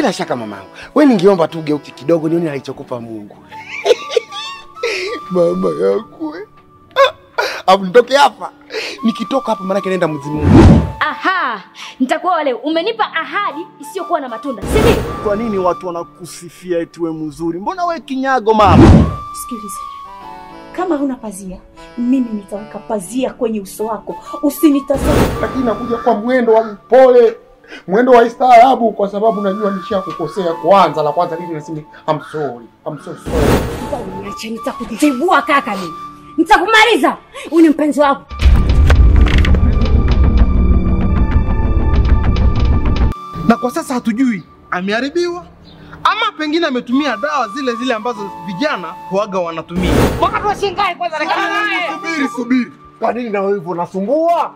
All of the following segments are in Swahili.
Bila shaka mamangu. Wewe ningeomba tu ugeuke kidogo nione alichokupa Mungu. Mama yangu. Afu nitoke hapa. Nikitoka hapa maana naenda mzimu. Aha, nitakuwa leo. Umenipa ahadi isiyokuwa na matunda. Si ndio? Kwa nini watu wanakusifia eti wewe mzuri? Mbona wewe kinyago mama? Sikiliza. Kama huna pazia, mimi nitaweka pazia kwenye uso wako. Usinitazame. Lakini nakuja kwa mwendo wa mpole, mwendo wa istaarabu kwa sababu najua nishakukosea kwanza. La kwanza mimi nasema I'm sorry. I'm so sorry. Niache, nitakutibua kaka mimi. Nitakumaliza. Huyu ni mpenzi wako. Na kwa sasa hatujui ameharibiwa ama pengine ametumia dawa zile zile ambazo vijana huaga wanatumia. Wakati wa shingai kwanza lakini subiri. Kwa nini na wewe hivyo unasumbua?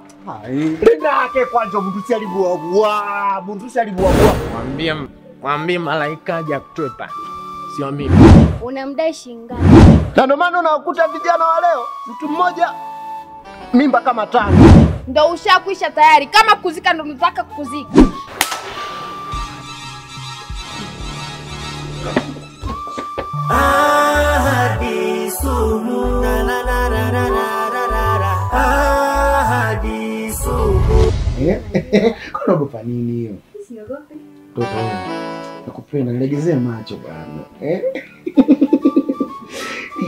Linda yake kwanza mtu alibuabua, mtu alibuabua. Mwambie malaika aje akutwepa. Sio mimi. Unamdai shingai. Na ndio maana unakuta vijana wa leo mtu mmoja mimba kama 5. Ndio ushakwisha tayari. Kama kuzika ndio unataka kuzika. Ahadi sumu na na na na na na na ahadi sumu. Unaogopa nini hiyo? Siogopi. Mtoto wewe. Nakupenda, nilegezee macho bwana.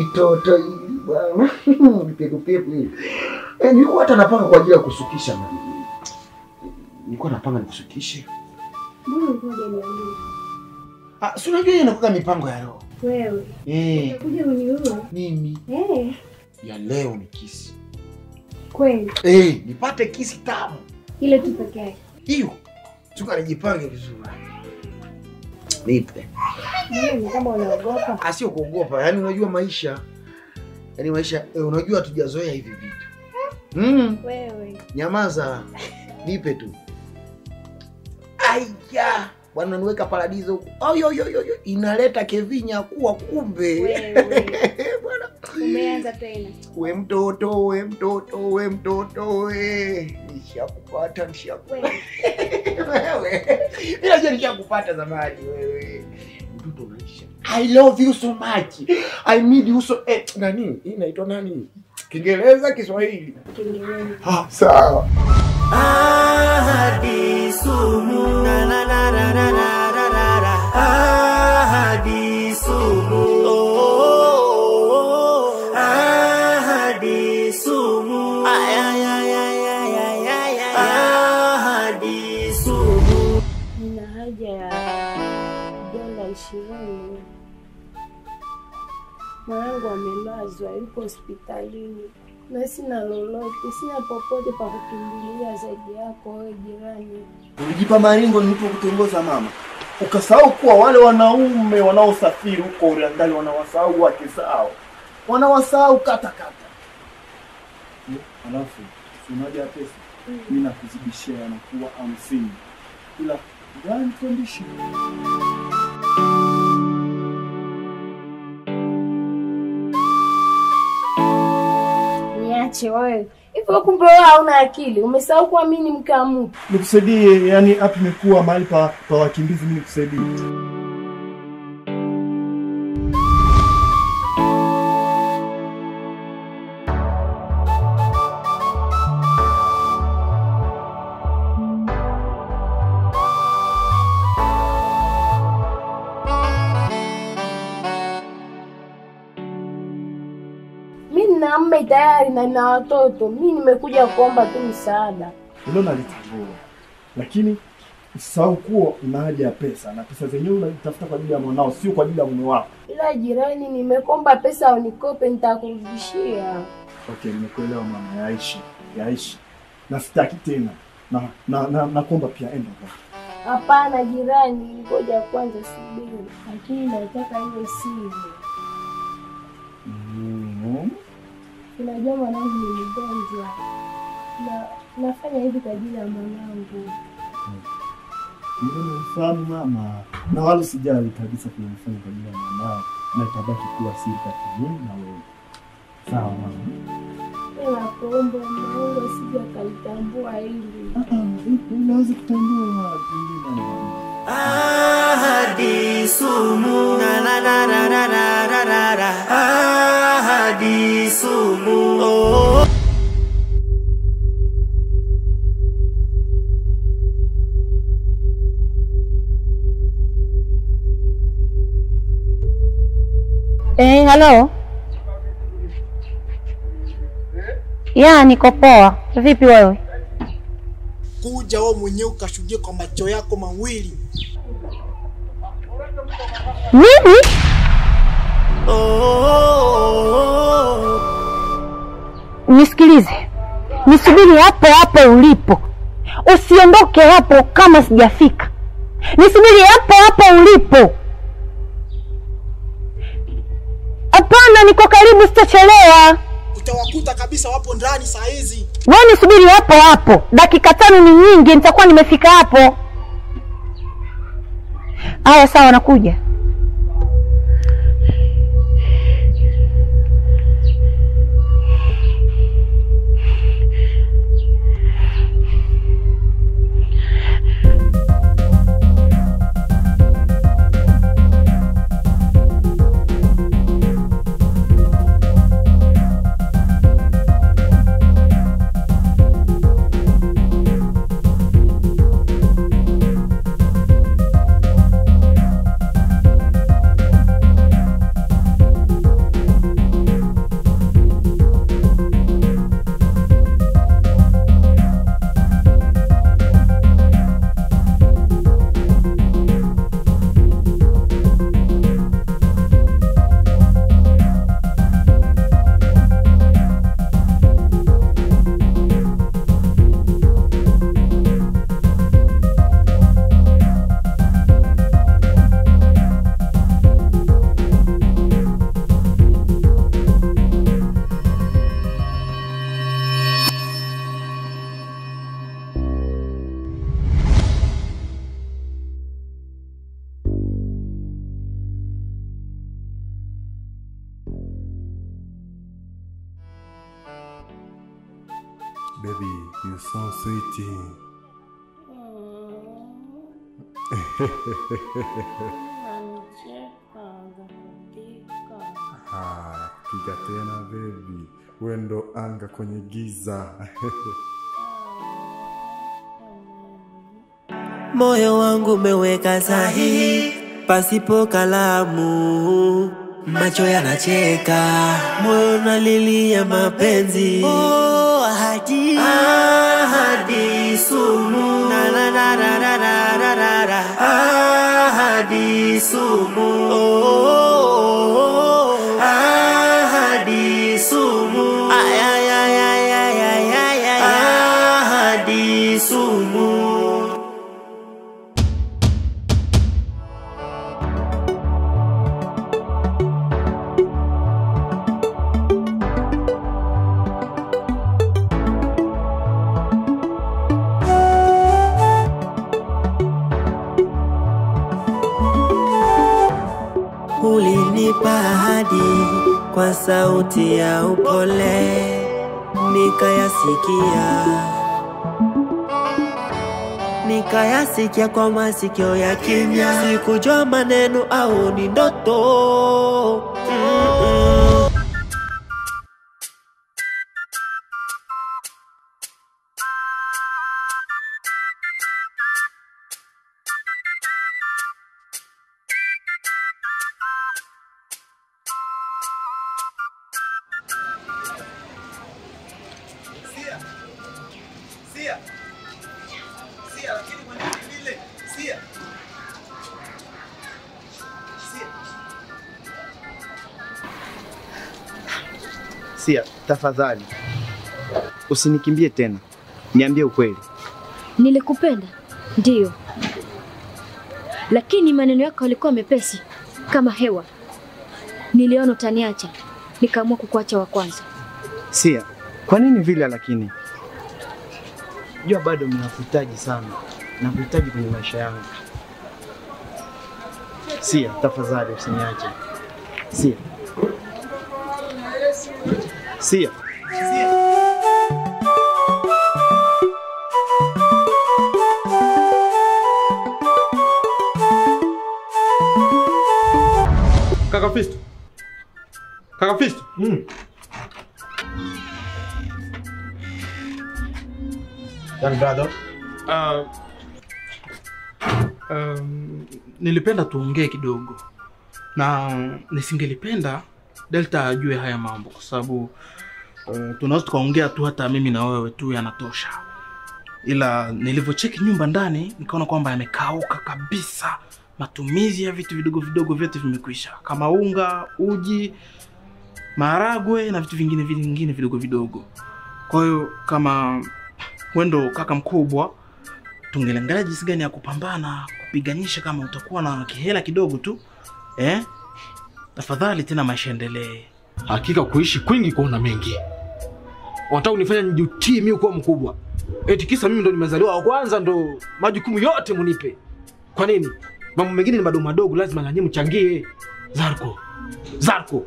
Itoto hili bwana. Piku piku hili. Nilikuwa hata napanga kwa ajili ya kusukisha mama. Nilikuwa napanga nikusukishe. Mbona ulikuwa hujaniambia? Ah, si unajua inakuwa mipango ya roho. Wewe. Unakuja kuniua? Mimi. Ya leo ni kisi. Kweli? Nipate kisi tamu. Ile tu peke yake. Hiyo. Tukanijipange vizuri. Nipe. Mimi kama unaogopa. Ah, sio kuogopa. Yaani unajua maisha. Yaani maisha unajua hatujazoea hivi vitu. Wewe. Nyamaza. Nipe tu. Aya. Bwana unaniweka paradiso huko. Oyo yo yo inaleta kevinya kuwa kumbe. Wewe. Bwana umeanza tena. We mtoto, we mtoto, we mtoto we. Nishakupata, nishakupata. Wewe. Mimi najua nishakupata zamani wewe. Mtoto unaisha. I love you so much. I need you so nani? Hii inaitwa nani? Kiingereza, Kiswahili? Kiingereza. Ah, sawa. Ahadi sumu na na na na na na na ahadi sumu oh ahadi sumu ay ay ay ay ay ay ahadi sumu. Nina haja ya $20. Mwanangu amelazwa, yuko hospitalini. Na sina lolote, sina popote pa kukimbilia zaidi yako wewe jirani. Ulijipa maringo nilipokutongoza mama. Ukasahau kuwa wale wanaume wanaosafiri huko Orientali wanawasahau wake zao. Wanawasahau kata kata. Alafu unaja pesa. Mimi nakuzidishia yanakuwa 50. Ila one condition. Niache wewe. Hivyo kumbe wewe hauna akili. Umesahau kuwa mimi ni mke wa mtu. Nikusaidie, yani hapa imekuwa mahali pa wakimbizi, mimi nikusaidie. Mume tayari na nina watoto. Mimi nimekuja kuomba tu msaada. Hilo nalitambua. Lakini usisahau kuwa una haja ya pesa na pesa zenyewe unazitafuta kwa ajili ya mwanao, sio kwa ajili ya mume wako. Ila jirani, nimekomba pesa unikope nitakurudishia. Okay, nimekuelewa mama, yaishi. Yaishi. Na sitaki tena. Na kuomba pia enda kwa. Hapana jirani, ngoja kwanza subiri. Lakini nataka iwe siri. Unajua mwanangu ni mgonjwa. Na nafanya hivi kwa ajili ya mwanangu. Mimi nimfahamu mama. Na wala sijali kabisa kunifanya kwa ajili ya mwanao. Na itabaki kuwa siri kati yangu na wewe. Sawa mama. Nakuomba mwanangu asije akalitambua hili. Unaweza kutambua pengine. Ahadi sumu na na na na na na na na. Ahadi sumu. Oh. Halo. Ya, niko poa. Vipi wewe? Kuja wewe mwenyewe ukashuhudie kwa macho yako mawili. Nini? Nisikilize. Nisubiri hapo hapo ulipo. Usiondoke hapo kama sijafika. Nisubiri hapo hapo ulipo. Hapana, niko karibu, sitachelewa. Utawakuta kabisa wapo ndani saa hizi. Wewe nisubiri hapo hapo. Dakika 5 ni nyingi, nitakuwa nimefika hapo. Haya sawa, nakuja. Baby, you're so sweet. Ah, piga tena baby. Wewe ndo anga kwenye giza. Moyo wangu umeweka sahihi pasipo kalamu. Macho yanacheka, moyo unalilia mapenzi. Oh, ahadi, ahadi sumu na na na na na na na na. Ahadi sumu. Oh, ahadi sumu. Ay ay ay ay ay ay ay ay. Ahadi sumu. Ulinipa ahadi kwa sauti ya upole, nikayasikia kwa masikio ya kimya. Sikujua maneno au ni ndoto. Sia, tafadhali usinikimbie tena, niambie ukweli. Nilikupenda, ndiyo, lakini maneno yako yalikuwa mepesi kama hewa. Niliona utaniacha, nikaamua kukuacha wa kwanza. Sia, kwa nini vile? Lakini jua bado ninakuhitaji sana, nakuhitaji kwenye maisha yangu. Sia, tafadhali usiniache. Sia. Sia. Sia. Kaka Fisto. Kaka Fisto. Young brother. Nilipenda tuongee kidogo. Na nisingelipenda Delta ajue haya mambo kwa sababu tunaweza tukaongea tu hata mimi na wewe tu yanatosha. Ila nilivyocheki nyumba ndani nikaona kwamba yamekauka kabisa. Matumizi ya vitu vidogo vidogo vyote vimekwisha. Kama unga, uji, maharagwe na vitu vingine vidogo vidogo. Kwa hiyo kama wendo kaka mkubwa, tungeangalia jinsi gani ya kupambana, kupiganisha kama utakuwa na kihela kidogo tu. Tafadhali tena maisha endelee. Hakika kuishi kwingi kuona mengi. Wanataka kunifanya nijutie mimi kuwa mkubwa. Eti kisa mimi ndo nimezaliwa wa kwanza ndo majukumu yote munipe. Kwa nini? Mambo mengine ni madogo madogo lazima na nyinyi mchangie. Zarko. Zarko.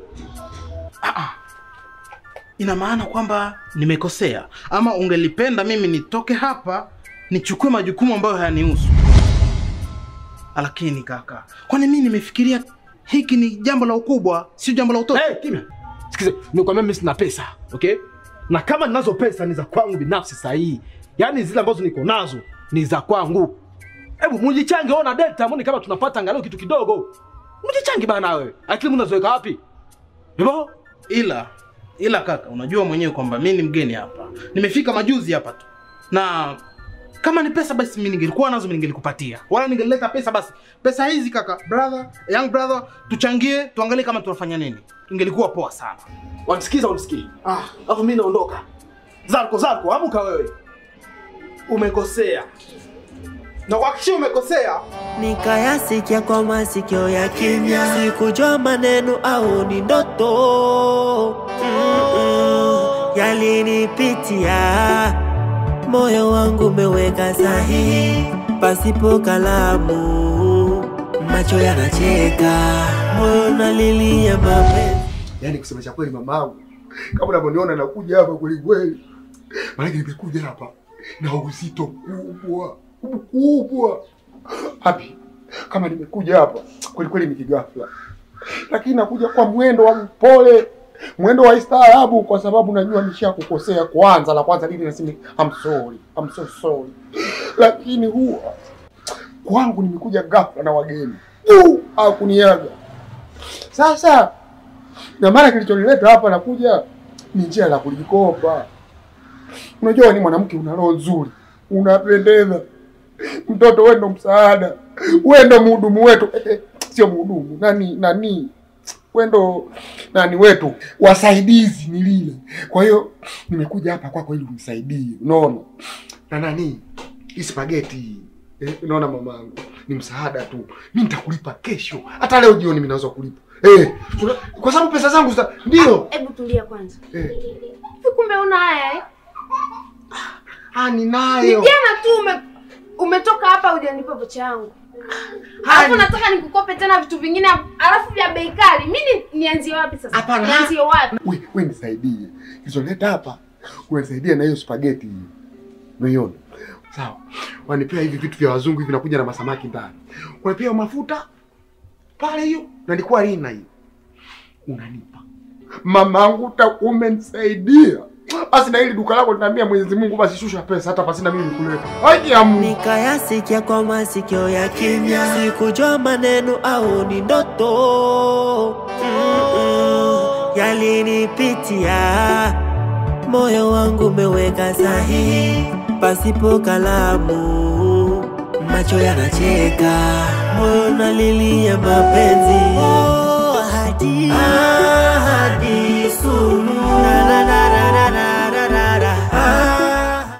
Ina maana kwamba nimekosea ama ungelipenda mimi nitoke hapa nichukue majukumu ambayo hayanihusu? Lakini kaka, kwani mimi nimefikiria hiki ni jambo la ukubwa, sio jambo la utoto. Hey, kimya. Sikiza, nimekwambia mimi sina pesa, okay? Na kama ninazo pesa ni za kwangu binafsi sahihi. Yaani zile ambazo niko nazo ni za kwangu. Hebu mjichange ona Delta, muone kama tunapata angalau kitu kidogo. Mjichange bana wewe. Akili mnazoeka wapi? Hivyo? Ila kaka, unajua mwenyewe kwamba mimi ni mgeni hapa. Nimefika majuzi hapa tu. Na kama ni pesa basi mimi ningelikuwa nazo, mimi ningelikupatia. Wala ningeleta pesa basi. Pesa hizi kaka, brother, young brother, tuchangie, tuangalie kama tunafanya nini. Ingelikuwa poa sana. Wanisikiza unisikii? Alafu mimi naondoka. Zarko, amka wewe. Umekosea. Na kuhakikishia umekosea. Nikayasikia kwa masikio ya kimya, sikujua maneno au ni ndoto. Yalinipitia, moyo wangu umeweka sahihi pasipo kalamu, macho yanacheka, moyo nalilia mapenzi. Yaani kusema cha kweli mamangu, kama unavyoniona nakuja hapa kweli kweli, maana nimekuja hapa na uzito mkubwa mkubwa. Hapi kama nimekuja hapa kweli kweli ni kighafla, lakini nakuja kwa mwendo wa mpole, mwendo wa istaarabu, kwa sababu najua nishakukosea kwanza. La kwanza lili nasema I'm sorry, I'm so sorry. Lakini huwa kwangu nimekuja ghafla na wageni hakuniaga. Sasa na maana kilichonileta hapa nakuja ni njia la kujikopa. Unajua ni mwanamke, una roho nzuri, unapendeza. Mtoto wewe ndo msaada, wewe ndo mhudumu wetu. Sio mhudumu, nani wewe ndo nani wetu, wasaidizi ni lile. Kwa hiyo nimekuja hapa kwako ili unisaidie, unaona? Na nani hii spaghetti, unaona mamangu, ni msaada tu. Mimi nitakulipa kesho, hata leo jioni mimi naweza kulipa. Kwa sababu pesa zangu ndio. Hebu tulia kwanza. Kumbe una haya eh? Ninayo. Jana tu umetoka hapa hujanipa vocha yangu. Alafu nataka nikukope tena vitu vingine alafu vya bei kali. Mimi nianzie wapi sasa? Nianzie wapi? Wewe nisaidie. Kizoleta hapa. Unisaidie na hiyo spaghetti hiyo. Unaiona? Sawa. Wanipea hivi vitu vya wazungu hivi nakuja na masamaki ndani. Wanipea mafuta pale hiyo na nilikuwa lina hiyo. Unanipa. Mamangu umenisaidia. Basi na hili duka lako linaambia Mwenyezi Mungu basi shusha pesa hata pasina mimi nikuleta. Haki ya Mungu. Nikayasikia kwa masikio ya kimya, sikujua maneno au ni ndoto. Yalinipitia, moyo wangu umeweka sahihi pasipo kalamu, macho yanacheka, moyo nalilia mapenzi.